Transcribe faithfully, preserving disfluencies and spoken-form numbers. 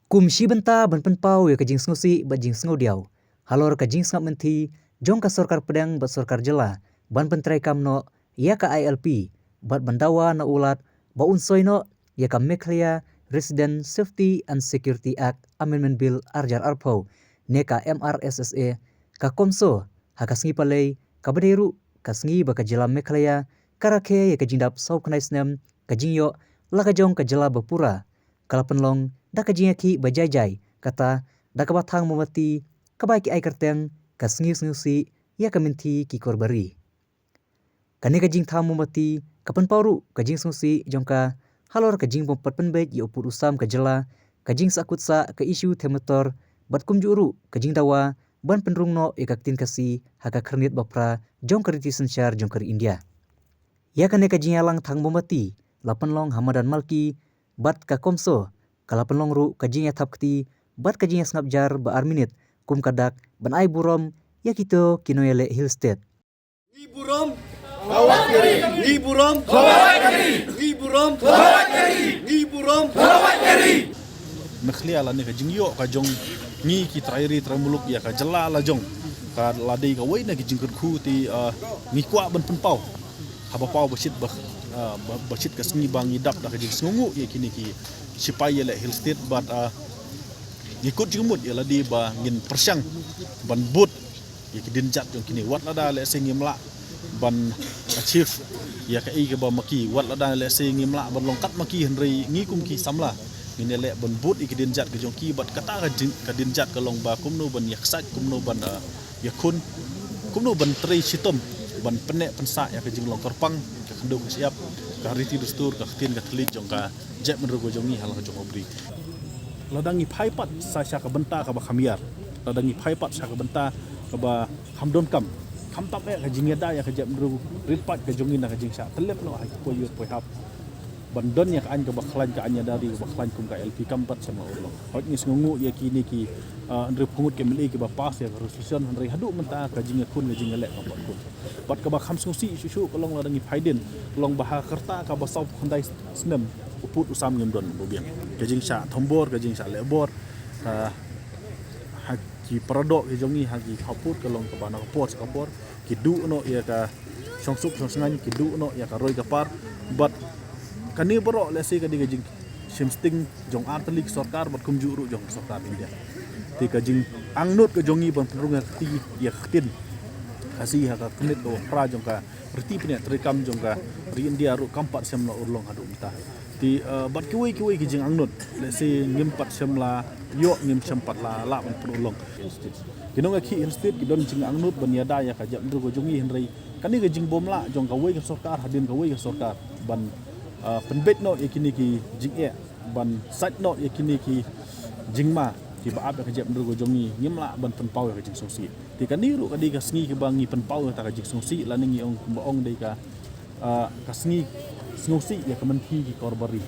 Kum shi bynta ban pynpaw ïa ka jingsngewsih bad jingsngewdiaw halor ka jingsngap mynthi jong ka sorkar pdeng bad sorkar jylla ban pyntreikam noh ïa ka I L P bad ban dawa na u Lat ba un soi noh ïa ka Meghalaya Resident Safety and Security Act Amendment Bill ar hajar arphew ne ka M R S S A, ka CoMSO ha ka sngi Palei kaba dei ruh ka sngi ba ka jylla Meghalaya ka rakhe ïa ka jingdap saw khyndai snem ka jingïoh la ka jong ka jylla ba pura, ka la pynlong da ka jingïakhih ba jai jai, kata da kaba thang mombati kaba ki ai kyrteng ka sngi sngewsih ïa ka mynthi ki korbari. Kane ka jingthang mombati ka pynpaw ruh ka jingsngewsih jong ka halor ka jingbym pat pynbeit ïa u pud u sam ka jylla, ka jingsahkut sah ka issue them motor bad kumjuh ruh ka jingdawa ban pynrung noh ïa ka ktien Khasi ha ka khyrnit ba phra jong ka riti synshar jong ka ri India. Ïa kane ka jingïalang thang mombati la pynlong ha madan Malki bad ka CoMSO ka la pynlong ruh ka jingïathap kti bad ka jingïasngap jar ba ar minit kum ka dak ban ai burom ïa kito ki nongïaleh Hill State. Ngi burom. Ngi burom. Ngi burom. Ngi burom. Meghalaya lane ka jingïoh ka jong ngi ki trai ri trai muluk ïa ka jylla la jong ka la dei kawei na ki jingkyrkhu te, ah, ngi kwah ban pynpaw. Haba paw ba shit ba, ah, ba, ba shit ka sngi ba ngi dap da ka jingsngewnguh ïa kine ki shipai ïaleh Hill State bad, ah, ngi kut jingmut ïa lade ba ngin pyrshang ban bud ïa ki dienjat jong kine, wat lada lehse ngim lah ban achieve ïa kaei kaba ma ki, wat lada lehse ngim lah ban long kat ma ki, hynrei ngi kum ki samla ngin ïaleh ban bud ïa ki dienjat ka jong ki bad kata ka jin-, ka dienjat ka long ba kumno ban ïaksaid, kumno ban, ah, ïakhun, kumno ban trei shitom ban pynneh pynsah ïa ka jinglong kyrpang, ka khyndew ka shyiap, ka riti dustur, ka ktien ka thylliej jong ka jaitbynriew ka jong ngi ha la ka jong u bri. Lada ngi phai pat sa sha ka bynta kaba kham ïar, lada ngi phai pat sha ka bynta kaba kham donkam, khamtam eh ka jingïada ïa ka jaitbynriew rit pat ka jong ngi na ka jingshah tyllep noh ha ki poi ïur poi hap ban don ïa ka aiñ kaba khlaiñ, ka aiñ ïada ri kaba khlaiñ kum ka I L P kam pat shem la urlong. Hooid ngi sngewnguh ïa kine ki, ah, hynriewphew ngut ki M L A kiba pass ïa ka resolution, hynrei haduh mynta ka jingïakhun ka jingïaleh kam pat khun. Bad kaba kham sngewsih shuh shuh ka long lada ngi phai dien, ka long ba ha ka rta kaba sawphew khyndai snem u pud u sam ngim don ba biang. Ka jingshah thombor, ka jingshah lehbor, ah, ha ki paradoh ki jong ngi ha ki khappud ka long kaba na ka por sha ka por ki duh noh ïa ka shongsuk shongsngain, ki duh noh ïa ka roi ka par. Bad kane baroh lehse ka dei ka jingshim sting jong artylli ki sorkar bad kumjuh ruh jong ka sorkar India. Te ka jingangnud ka jong ngi ban pynrung ïa ka kti, ïa ka ktien Khasi ha ka khyrnit kaba phra jong ka riti pynïaid treikam jong ka ri India ruh kam pat shem la urlong haduh mynta. Te, eh, bad kiwei kiwei ki jingangnud, lehse ngim pat shem la ïoh, ngim shem pat la lah ban pynurlong. Ki nongïakhih Hill State ki don jingangnud ban ïada ïa ka jaitbynriew ka jong ngi, hynrei kane ka jingbymlah jong kawei ka sorkar hadien kawei ka sorkar ban, eh, pynbeit noh ïa kine ki jingeh, ban sait noh ïa kine ki jingma kiba ap ïa ka jaitbynriew ka jong ngi, ngim lah ban pynpaw ïa ka jingsngewsih. Te kane ruh ka dei ka sngi kaba ngi pynpaw ïa kata ka jingsngewsih, lane ngi ong kumba ong dei ka, ah, ka sngi sngewsih ïa ka mynthi ki kor bari.